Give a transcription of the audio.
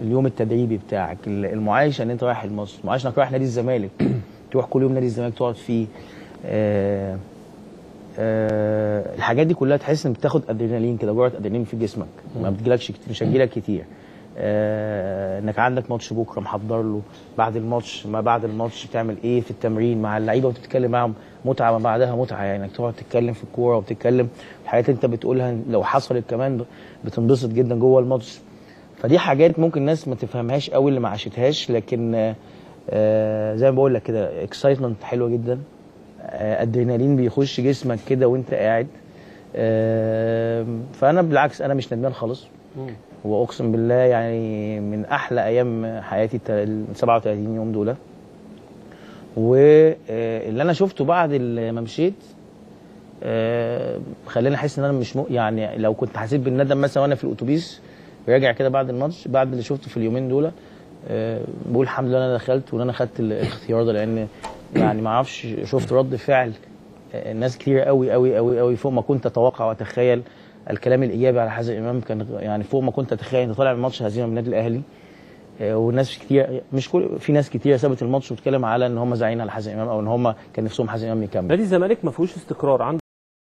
اليوم التدريبي بتاعك، المعايشه ان انت رايح الماتش، المعايشه انك رايح نادي الزمالك، تروح كل يوم نادي الزمالك تقعد فيه. الحاجات دي كلها تحس ان بتاخد ادرينالين كده، جرعة ادرينالين في جسمك ما بتجيلكش كتير، مش هتجيلك كتير. انك عندك ماتش بكره محضر له، بعد الماتش ما بعد الماتش بتعمل ايه في التمرين مع اللعيبة وتتكلم معاهم، متعه ما بعدها متعه. يعني انك تقعد تتكلم في الكورة وبتتكلم الحاجات اللي انت بتقولها لو حصلت كمان بتنبسط جدا جوه الماتش. فدي حاجات ممكن الناس ما تفهمهاش قوي اللي ما عاشتهاش، لكن زي ما بقول لك كده excitement حلوة جدا، ادرينالين بيخش جسمك كده وانت قاعد. فانا بالعكس انا مش ندمان خالص، واقسم بالله يعني من احلى ايام حياتي ال 37 يوم دول. واللي انا شفته بعد ما مشيت خلاني احس ان انا مش يعني لو كنت حسيت بالندم مثلا وانا في الاتوبيس راجع كده بعد الماتش، بعد اللي شفته في اليومين دول، بقول الحمد لله انا دخلت وان انا خدت الاختيار ده، لان يعني ما اعرفش، شفت رد فعل الناس كتير قوي قوي قوي قوي فوق ما كنت اتوقع واتخيل. الكلام الايجابي على حازم امام كان يعني فوق ما كنت اتخيل. انت طالع من ماتش هزيمة من النادي الاهلي، والناس كتير، مش كل، في ناس كتير سابت الماتش وتتكلم على ان هم زعلانين على حازم امام او ان هم كان نفسهم حازم امام يكمل. نادي الزمالك ما فيهوش استقرار عنده.